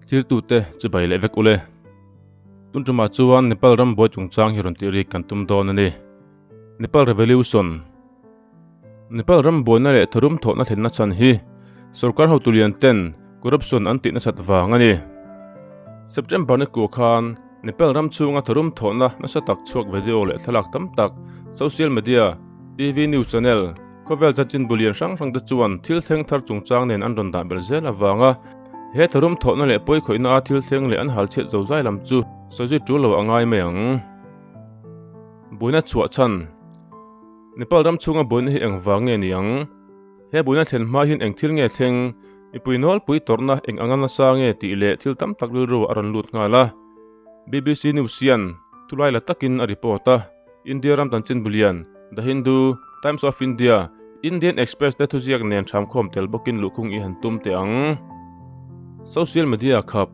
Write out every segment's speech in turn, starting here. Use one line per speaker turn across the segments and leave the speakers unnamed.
Thiltute chibai leh vek ule. Tun tumah chuan Nepal ram buai chungchang hi rawn tih rik kan tum dawn a ni. Nepal Revolution Nepal ram buaina leh tharum thawhna thlenna chhan hi sorkar hotu lian ten corruption an tih nasat vang a ni. September ni kua khan Nepal ram chhunga tharum thawhna nasa tak chhuak video leh thlalak tam tak social media, TV news channel, khawvel chanchinbu lian hrang hrang te chuan thil thleng thar chungchang nen an rawn dah belh zel avanga he tharum thawhna leh pawi khawihna a thil thleng leh an hal chhiat zo zai lam chu sawi zui tul lo a ngai mai ang. Buaina chhuah chhan. Nepal ram chhunga buaina hi eng vang nge ni ang? He buaina thlen hma hian eng thil nge thleng? Mipui nawlpui tawrhna eng anga nasa nge tih leh thil tam tak rilru a rawn lut nghal a. BBC News hian thulai la takin a report a, India ram chanchin bulian, The Hindu, Times of India, Indian Express te thuziak nen hramkhawm tel bawkin luhkhung i han tum teh ang. Social media khap.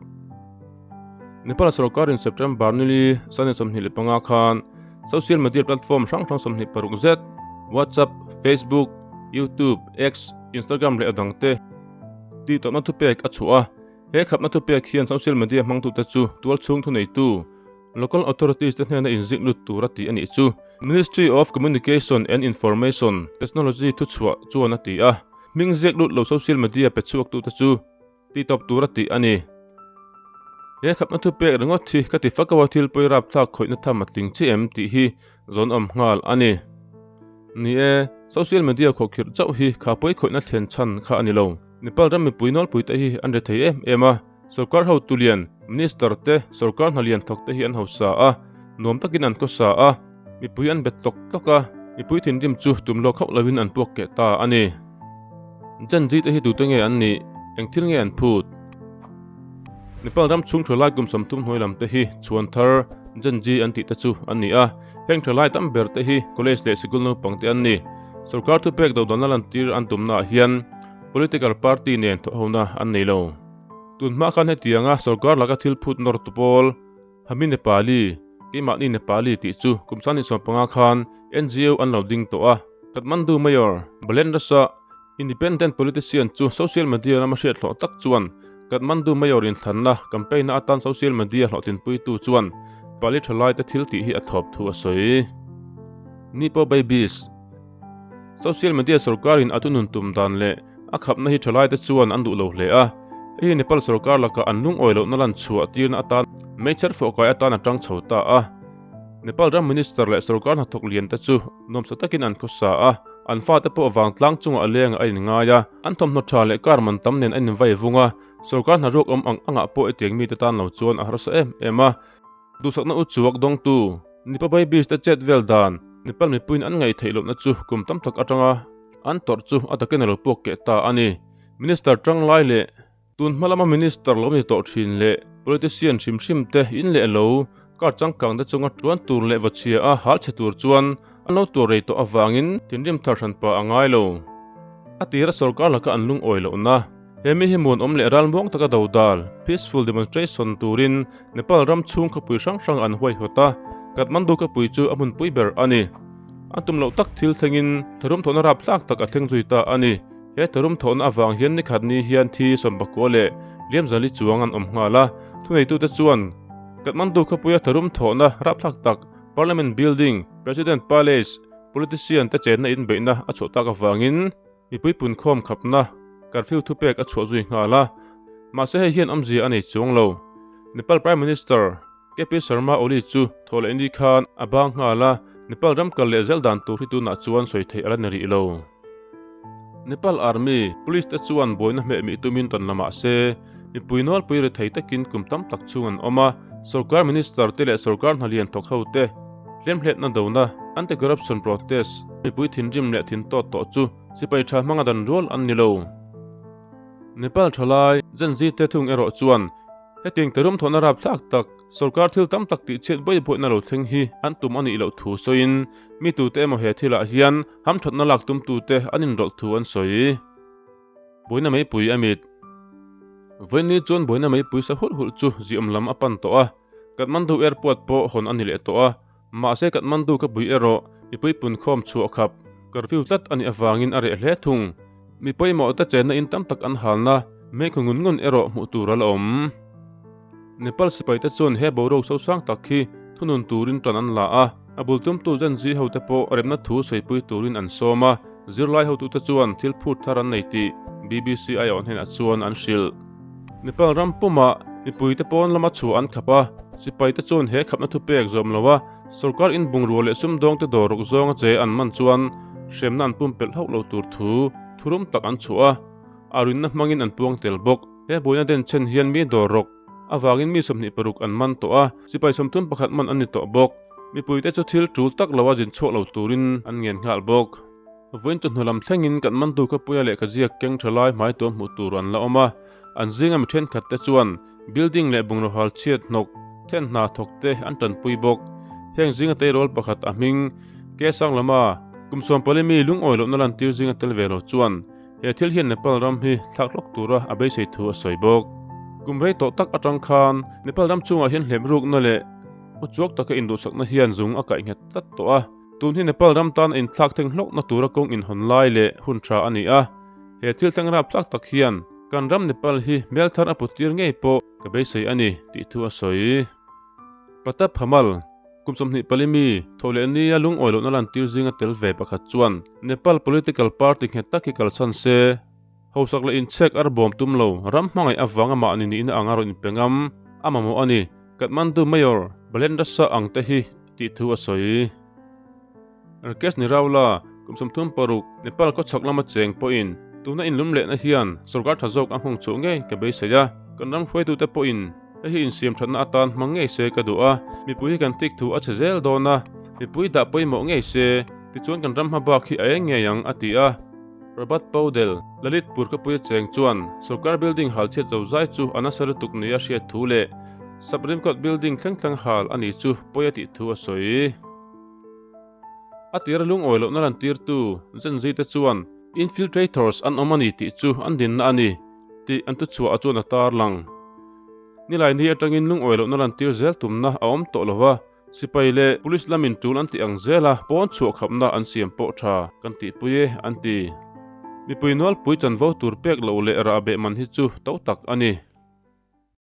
Nepal sorkarin September nili sani 25 khan social media platform hrang hrang 26 zet WhatsApp, Facebook, YouTube, X, Instagram leh a dangte tih tawpna thupek a chhuah a. He khapna thupek hian social media hmangtute chu tualchhung thuneitu, local authorities, te hnena inzik lut tur a tih a nih chu Ministry of Communication and Information Technology thuchhuah chuan a ti a. Hming ziak lut lo social media pe chhuaktute chu Ti tawp tur a tih a ni. He khapna thu pek ringawt hi ka ti fak a thil pawi rapthlak khawihna tham a tling chiah em tih hi zawn awm nghal a ni. Ni e, social media khawhkhirh chauh hi kha pawi khawihna thlen chhan kha a ni lo. Nepal ram mipui nawlpui te hi an rethei em em a, sorkar hotu lian, minister te, sorkar hna lian thawk te hi an hausa a, nuam takin an khawsa a, mipui an bet tlawk tlawk a, mipui thinrim chu tum lawk hauh lovin an puak keh ta a ni. Gen Z te hi tute nge an nih? Eng thil nge an phut? Nepal ram chhung thalai kum 30 hnuai lam te hi chhuan thar Gen Z an tih te chu an ni a, heng thalai tam ber te hi college leh sikul naupang te an ni. Sorkar thupek dodalna lantir an tumnaah hian political party nen thawhhona an nei lo. Tun hma khan hetianga sorkar laka thil phut nawr tu pawl Hami Nepali, keimahni Nepali tih chu kum 2015 khan NGO an lo ding tawh a. Kathmandu Mayor Balendra Shah, independent politician chu social media lama hriat hlawh tak chuan Kathmandu Mayor inthlanna campaign-na atan social media hlawhtlinpuitu chuan Pali thalaite thil tih hi a thlawp thu a sawi. Nipo Babies Social media sorkarin a thunun tum dan leh a khapna hi thalaite chuan an duh lo hle a, hei hi Nepal sorkar lakah an lungawi lohna lan chhuah tirna atan meichher fawhkai atan a tang chho ta a. Nepal ram minister leh sorkar hnathawk lian te chu nuamsa takin an khawsa a, an fate pawh vangtlang chungah a leng a inngai a, an thawmhnaw tha leh kar man tam nen a invai vung a, sorkar hnaruak awm ang angah pawh hetiang mite tan lo chuan a harsa em em a. Duhsakna u chuak dawngtu Nipa Babies te chet vel dan Nepal mipuiin an ngaih theih lohna chu kum tam tak atanga an tawrh chu a takin a lo puak keh ta a ni. Minister tanglai leh Tun hma lama Minister lo ni tawh thin leh politician hrim hrim te in leh lo car changkang te chunga tuan tur leh va chhia a hal chhe tur chuan an lo tuar rei tawh avangin thinrim thar hran pah a ngai lo. A tira sorkar laka an lungawi lohna he mi hi muanawm leh ralmuang taka dodal, peaceful demonstration, turin Nepal ram chhung khawpui hrang hrang an huaihawt a, Kathmandu khawpui chu a hmunpui ber a ni. An tum loh tak thil thlengin tharum thawhna rapthlak tak a thleng zui ta a ni. He tharum thawhna avang hian nikhat ni hian thi 19 leh liamzali chuang an awm nghal a, thuneitute chuan Kathmandu khawpuia tharum thawhna rapthlak tak Parliament Building, President Palace, politician te chenna inbeihna a chhuah tak avangin mipui punkhawm khapna curfew thupek a chhuah zui nghal a, mahse hei hian awmzia a nei chuang lo. Nepal Prime Minister KP Sharma Oli chu thaw leh ni khan a bang nghal a, Nepal ram kal leh zel dan tur hi tunah chuan sawi theih a la ni rih lo. Nepal Army, Police te chuan buaina hmeh mih tumin rawn la mah se, mipui nawlpui ri thei takin kum tam tak chhung an awm a, sorkar minister te leh sorkar hna lian thawk ho te hlemhletna dona, anti-corruption protest, mipui thinrim leh thin tawt tawh chu sipai tha hmanga dan rual an ni lo. Nepal thalai, Gen Z te thung erawh chuan Hetiang terum thawhna rapthlak tak, sorkar thil tam tak tih chhiat bawi bawihtna lo thleng hi an tum a nih loh thu sawiin mi tute emaw he thilah hian hamthatna lak tumtute an inrawlh thu an sawi. Buaina meipui a mit. Vawiinni chuan buaina meipui sa hulh hulh chu ziawm lam a pan tawh a, Kathmandu Airport pawh hawn a ni leh tawh a, mahse Kathmandu khawpui erawh mipui punkhawm chhuah khap, curfew, tlat a nih avangin a reh hle thung. Mi pawimawh te chenna in tam tak an halna, mei khaw ngun ngun erawh hmuh tur a la awm. Nepal sipaite chuan he boruak sosang tak hi thunun turin tan an la a, a bul tumtu Gen Z hote pawh remna thu saipui turin an sawm a, zirlai hotute chuan thil phut thar an nei tih BBC aiawh hnenah chuan an hrilh. Nepal ram pumah mipuite pawn lama chhuah an khap a, sipaite chuan he khapna thupek zawm lo a, sorkar in bungrua leh sumdawngte dawr ruk zawnga che an man chuan hremna an pumpelh hauh lo tur thu thurum tak an chhuah a, a rinna hmangin an puang tel bawk. He buaina denchhen hian mi dawr rawk avangin mi 26 an man tawh a, sipai 31 man an ni tawh bawk. Mipuite chu thil tul tak loa zin chhuak lo turin an ngen nghal bawk. Vawiin chawhnu lam thlengin kan mantu khawpuia lehkha ziak keng tha lai hmai tuam hmuh tur an la awm a, an zinga mi thenkhat te chuan building leh bungraw hal chhiat hnawk then hna thawk te an tanpui bawk. Heng zinga tleirawl pakhat a hming Ke Sanglama kum 14 mi lungawi lohna lantir zinga tel ve lo chuan He thil hian Nepal ram hi thlak hlawk tura a beisei thu a sawi bawk. Kum rei tawh tak atang khan Nepal ram chungah hian hlemrukna leh uchuak taka induhsakna hian zung a kaih nghet tlat tawh a. Tun hi Nepal ram tan a inthlak theng hlawkna tura kawng inhawn lai leh hun tha a ni a. He thil thleng rapthlak tak hian kan ram Nepal hi hmel thar a put tir ngei pawh ka beisei a ni tih thu a sawi. Pratap Hamal. Kum 24 mi, tho leh nia lungawi lohna lantir zinga tel ve pakhat chuan Nepal political party nghet tak hi kalchhan se, hausak leh inchhek ar bawm tum lo, ram hmangaih avanga mahni nihna anga rawn inpe ngam a mamawh a ni, Kathmandu Mayor Balendra Shah ang te hi tih thu a sawi. Rakesh Niraula, kum 36, Nepal khawchhak lama cheng pawhin tuna inlum lehna hian sorkar tha zawk a nghawng chhuah ngei ka beisei a, kan ram hruaitute pawhin hei hi insiam thatna atan hmang ngei se ka duh a, mipui hi kan tik thu a chhe zel dawn a, mipui dah pawimawh ngei se, tichuan kan ram hma bak hi a eng ngei ang, a ti a. Prabhat Paudel, Lalitpur khawpuia cheng chuan sorkar building hal chhiat zo zai chu a nasa lutuk nia hriat thu leh Supreme Court building thleng thleng hal a ni chu pawi a tih thu a sawi. A tira lungawi lohna lantirtu Gen Z te chuan infiltrators an awm a ni tih chu an dinna a ni tih an thuchhuah a chuan a tarlang. Nilai ni atangin lungawi lohna lantir zel tumna a awm tawh lova, sipai leh police lamin tul an tih ang zela pawn chhuah khapna an siam pawh tha kan tihpui e an ti. Mipui nualpui chanvo tur pek loh leh rahbeh man hi chu to tak a ni.